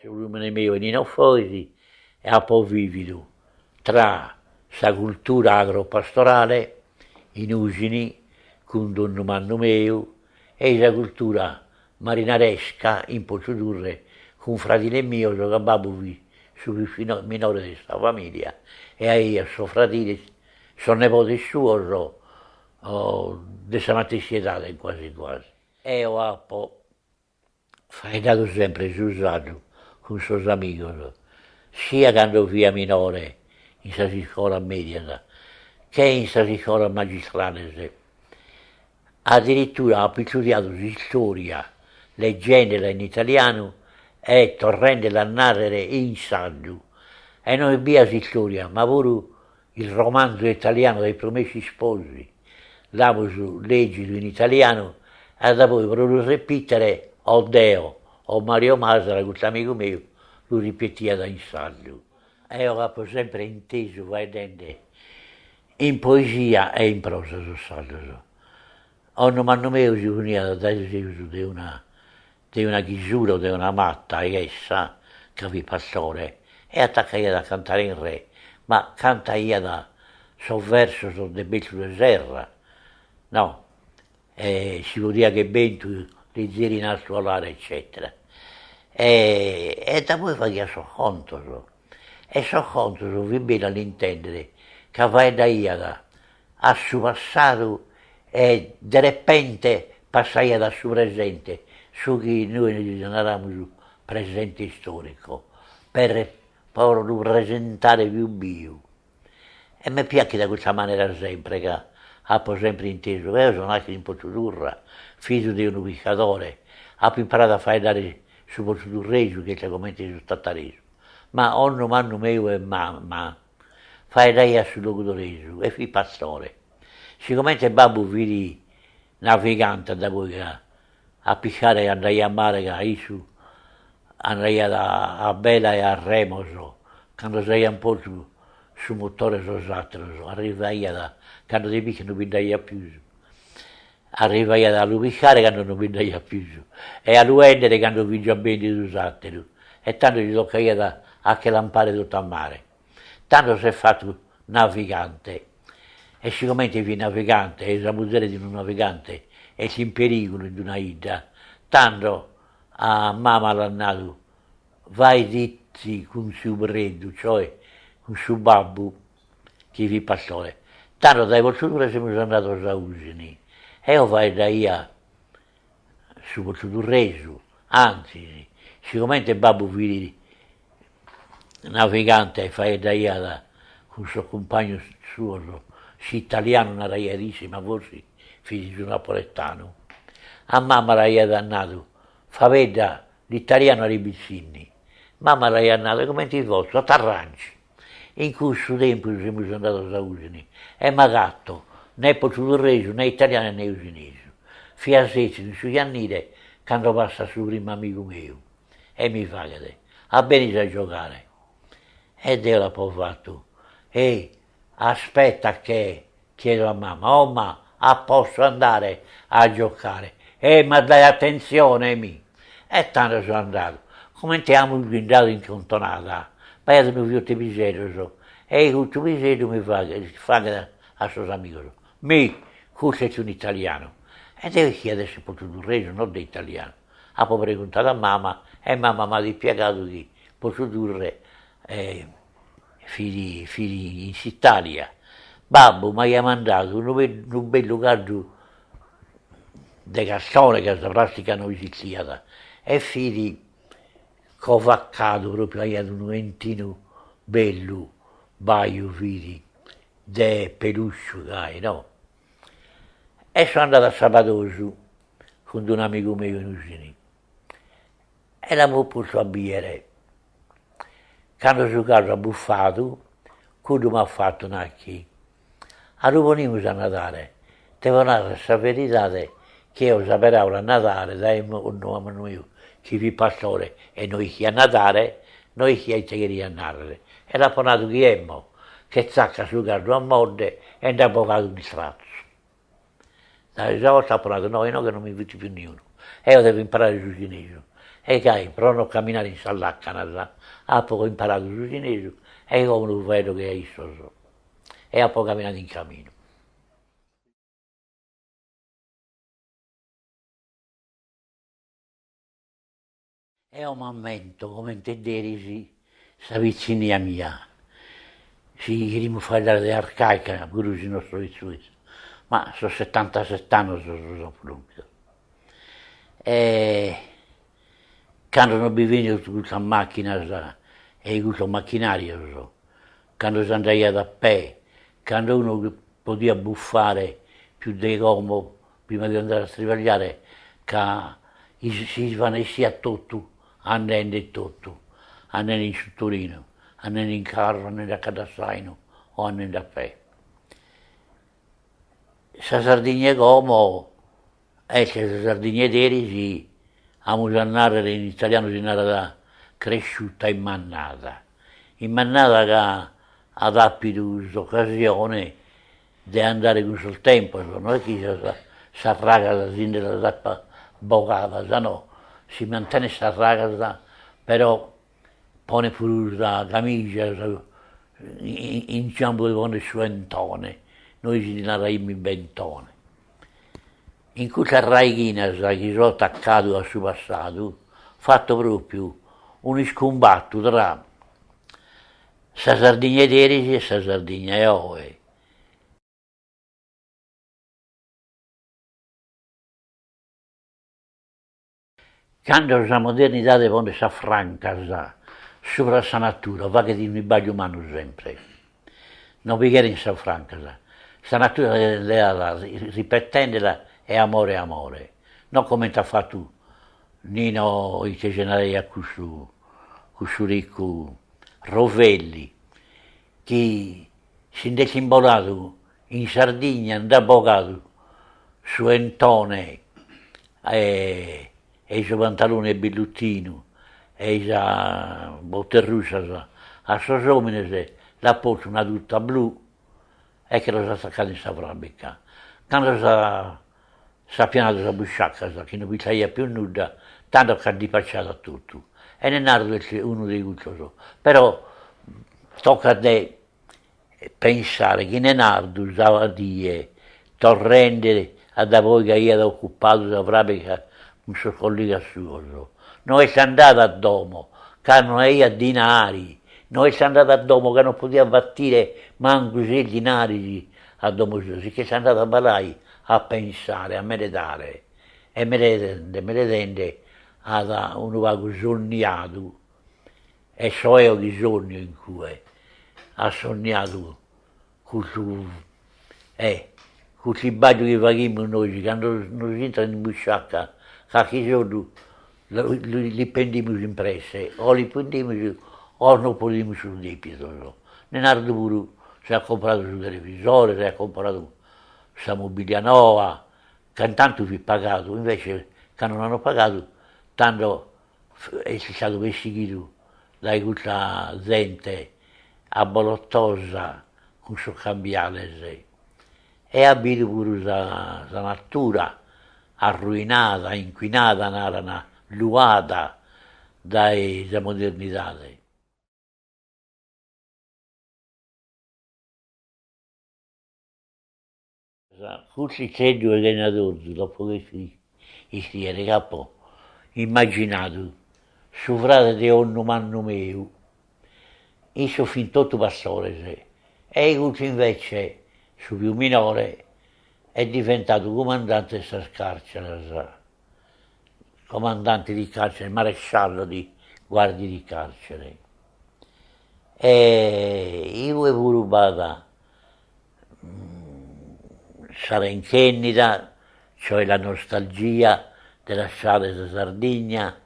Su nùmene meu est Nino Fois e apo vìvidu tra sa cultura agropastorale in Ùsini cun donnu mannu meu e sa cultura marinaresca in Portu Turre cun fradiles mios ca babbu fit su pius minore de sa familia e aiat sos fradiles, sos nebodes suos de sa matessi edade quasi quasi. Eo apo faeddadu sempre su sardu cun sos amigos, sia cando fia minore in sas iscolas medias che in sas iscolas magistrales. Addirittura apo istudiadu s'istoria legendela in italianu e torrendela a narrere in sardu, e no ebbia s'istoria ma puru il romanzo italiano dei Promessi Sposi l'amus lègidu in italianu e dapoi pro lu repìtere o deo o Mario Masala, custu amigu meu, lu ripetiat in sardu. Eo apo sempre intesu faeddende in poesia e in prosa sos sardos. Onnu mannu meu si poniat dae segus de una de una chisura o de una mata 'e chessa, ca fit pastore, e atacaiat a cantare in re, ma cantaiat sos versos de Bertulu 'e Serra, no, e si podia che bentu lizeri in altu 'olare eccetera. E e dapoi faghiat sos contos, e sos contos fit bellu a l'intendere, ca faeddaiat a su passadu e de repente passaiat a su presente, su chi nois naramus presente istorico, per pro lu presentare pius biu. E m'est piachida custa manera sempre ca apo sempre intesu, eo so naschidu in Portudurra, fizu de unu piscadore, apo imparadu a faeddare su portudurresu chi est comente su tataresu, ma 'onnu mannu meu e mama Faeddaiat su logudoresu e fit pastore. Sigomente babbu fit navigante dapoi ca a piscare andaiat a mare ca issu andaiat a bela e a remos cando s'aian postu su motore sos ateros, arrivaiat cando de pische non bi nd'aiat pius, arrivaiat a lu piscare cando non bi nd'aiat pius e a lu 'endere cando fit già bendidu s'ateru e tando li toccaiat a che lampare totu a mare. Tando s'est fatu navigante e sigomente fit navigante e sa muzere de unu navigante est in perigulu in una 'idda, tando a mama l'at nadu, vae·ti cun tziu Predu, cioè cun su babbu chi fit pastore. Tando dae Portudurra semus andados a Usini, eo faeddaia su portudurresu, antzis, sigomente babbu fit navigante e faeddaiat cun sos cumpagnos suos s'italianu naraiat isse, ma forsis fit su napoletanu, a mama l'aiat nadu, favedda l'italiano ai pitzinni. Mama l'aiat nadu, e comente potzo, t'arrangi. In cussu tempus semus andados a Usini e m'agato né portudurresu, né italianu e né usinesu. Fia sètzidu in su giannile cando passat su primu amigu meu e mi faghet, a benis a giogare? E deo l'apo fatu, Ehi, aspetta che chiedo a mama, oh ma, a posso andare a giocare? Eh ma dai attenzione mi. E tando so andadu. Comente amus brinchidu in contonada, b'aiat unu fiotu 'e piseddos e custu piseddu mi faghet faghet a sos amigos, mi, custu est un'italianu. E deo ischia de esser portudurresu, no de italianu. Apo preguntadu a mama e mama m'at ispiegadu chi Portudurre fit fit in s'Italia. Babbu m'aiat mandadu unu unu bellu caddu de cartone ca sa plastica no esistiat e fit covaccadu propriu aiat unu 'entinu bellu baju fit de pelusciu gai no. E so andadu a Sabadosu cun d'unu amigu meu in Usini e l'amus postu a biere. Cando su caddu at buffadu, cuddu m'at fatu nachi, a lu ponimus a nadare, devo narrer sa veridade chi eo sa peraula nadare dae 'onnu mannu meu chi fit pastore e no ischiat nadare, no ischia ite cheriat narrer e l'apo nadu chi emmo, che zaccat su caddu a modde e nd'at bogadu un'istratzu. Dae sa 'orta apo nadu, no, inoghe non mi futit pius niunu, eo devo imparare su cinesu. E gai, pro no caminare in sas làcanas, apo imparadu su tzinesu e como lu faeddo che a issos. E apo caminadu in caminu. Eo m'ammento comente deris sa pitzinnia mia, si cherimus faeddare de arcaica, puru si no so 'etzu 'etzu, ma sos setantaset'annos los apo lompidos. E cando non bi fin totu custas macchinas e custos macchinarios, cando s'andaiat a pè, cando unu podiat buffare pius de como prima de andare a tribagliare ca si isvanessiat totu andende totu, andende in su torinu, andende in carru, andende a caddu a s'ainu o andende a pè. Sa Sardigna 'e como est sa Sardigna 'e deris, amus a narrer, in italianu si narat cresciuta immannada, immannada ca at apidu s'occasione de andare cun sos tempos, no est chi sas sas ragas si nde las apat bogadas, no, si mantenet sas ragas però ponet puru sa camija in giambu de ponner su 'entone, nois li naraimus bentone. In custas raighinas chi so atacadu a su passadu fato propriu un'iscumbatu tra Sa Sardigna 'e deris e sa Sardigna 'e oe. Cando sa modernidade ponet sas francas subra sa natura faghet unu isbagliu mannu sempre. No bi cheren sas francas, sa natura cheret leada rispetendela e amore amore, no comente at fatu Nino ite si naraiat cussu cussu riccu Rovelli chi si nd'est imboladu in Sardigna nd'at bogadu su 'entone e e su pantalone 'e billutinu e sas botes russas a sos omines l'at postu una tuta blu e che los at tzaccados in sa frabbrica. Cando sa S'at pienadu sas busciacas chi no bi istaiat pius nudda, tando ch'at dipacciadu a totu. E Nenardu est unu de cussos. Però tocat de pensare chi Nenardu sa die, torrende a daboi chi aiat ocupadu sa fràbica cun sos collegas suos, no est andadu a domo ca no aiat dinari, no est andadu a domo ca non podiat batire mancu ses dinaris a domo sua, si ch'est andadu a Balai a pensare, a meledare, e meledende meledende at unu pagu sonniadu, e so eo chi sonnio in cue, at sonniadu custu e custu isbagliu chi faghimus nois cando nos intrat in busciacca carchi soddu l'ispendimus in presse, o l'ispendimus o nos ponimus sos dèpidos. Nenardu puru s'at comporadu su televisore, s'at comporadu sa mobilia noa, ca intantu fit pagadu, invece cando no an pagadu, tando est istadu pessighidu dae custa zente abolottosa cun sos cambiales e at bidu puru sa sa natura arruinada, inquinada naran, luada dae sa modernidade. Custu isteddu 'e chenadorzu l'apo cherfidu iscriere ca apo immaginadu su frade de 'onnu mannu meu, issos fin totu pastores e custu invece, su pius minore, est diventadu cumandante de sas carceras, comandante di carcere, maresciallo di guardia di carcere. E igue puru b'at sa renchennida, cioè la nostalgia de lassare sa Sardigna,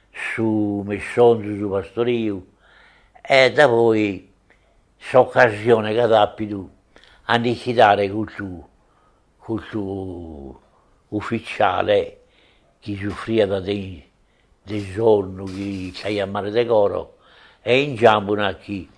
su messonzu, su pastoriu, e daboi s'occasione ch'at apidu a nd'ischidare custu custu ufficiale chi suffriat de de sonnu chi istaiat male de coro e in giambu nachi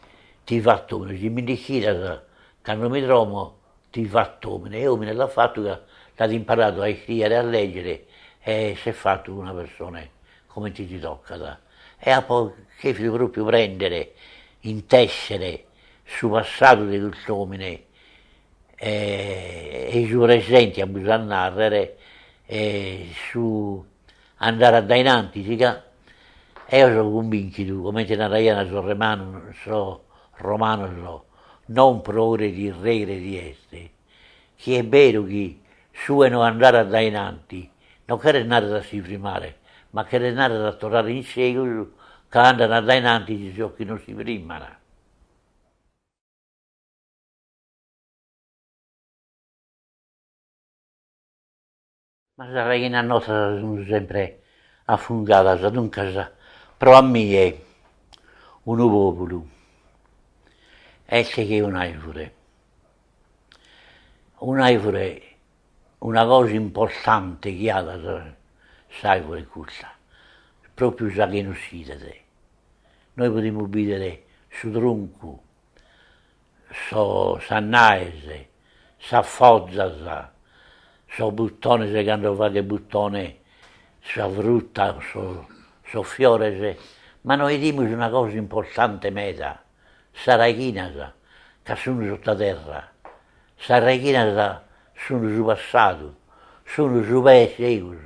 ti fatto omine, si mi nd'ischidas cando mi dromo ti fatto omine e omine l'at fattu ca l'at imparadu a iscriere e a leggere e s'est fattu una persone. comente ti tocat. E apo chèfidu pròpiu prèndere, intèssere su passadu de cust'òmine e su presente, amus a nàrrere, e su andare a dae in antis, ca eo so cumbìnchidu, comente naraiant sos remanos sos romanos, non progredi regredi est, chi est beru chi su 'e no andare a dae in antis non cheret nàrrere a si frimmare, ma cheret nàrrere a torrare in segus ca andan a dae in antis sos chi non si frimman. Ma sas raighinas nostras sunt sempre afungadas, duncas pro a mie unu pòpulu est che un'àrvure, un'àrvure, una cosa importante chi at s'àrvure est custa, pròpiu sa chi non s'idet, nois podimus bìdere su truncu sos sas naes, sas fozas, sos buttones cando faghet buttone sa frutta, sos sos fiores, ma no 'idimus una cosa importante meda, sas raighinas ca sun sutta terra, sas raighinas sun su passadu, sun su pê 'e segus,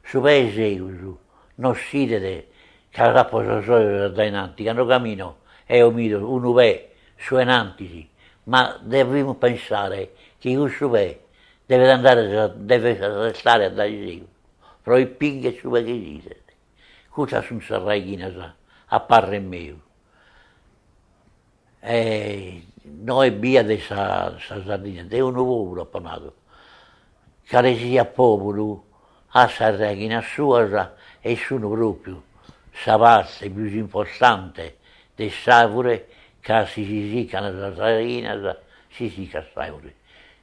su pê 'e segus non s'idet ca apo sos ojos a dae innanti, cando camino eo miro unu pê su 'e innantis, ma devimus pensare chi cussu pê devet andare devet restare a dae segus pro ispingher su pê chi s'idet. Custas sunt sas raighinas a parrer meu. E no ebbia de sa sa Sardigna, de unu populu apo nadu, cale siat populu at sas raighinas suas e sun propriu sa parte pius importante de s'arvure ca si si sican sas raighinas si sicat s'arvure,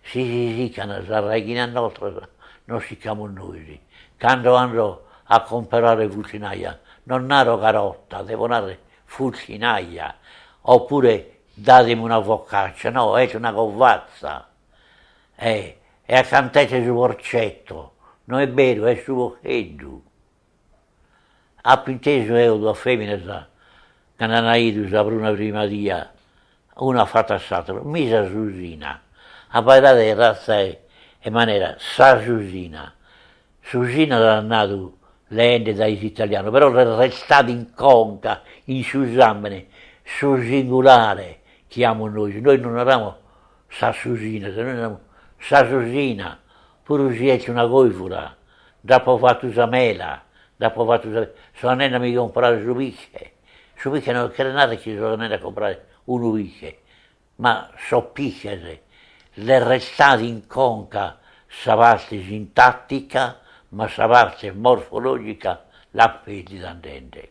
si si sican sas raighinas nostras nos sicamus nois. Cando ando a comporare fucinaia non naro carota, devo narrer fucinaia, oppure dademi una focaccia, no, est una covazza, e e a cant'est su porcetto, no est beru, est su porcheddu. Apo intesu eo duas feminas cando an 'idu sa pruna primadia, una fatu a s'atera, mi sa susina, abbaidade ite ratza 'e manera, sa susina, Susina l'at nadu leende dae s'italianu, però l'est restadu in conca, in su sàmbene, su singulare chi amus nois. Nois non naramus sas susinas, nois naramus sa susina, puru si est una còivula, nd'apo fatu sa mela, nd'apo fatu sa, so andende a mi comporare su pische, su pische non cheret narrer chi so andende a comporare unu pische, Ma sos pisches l'est restada in conca sa parte sintàtica, ma sa parte morfològica l'at pèrdida andende.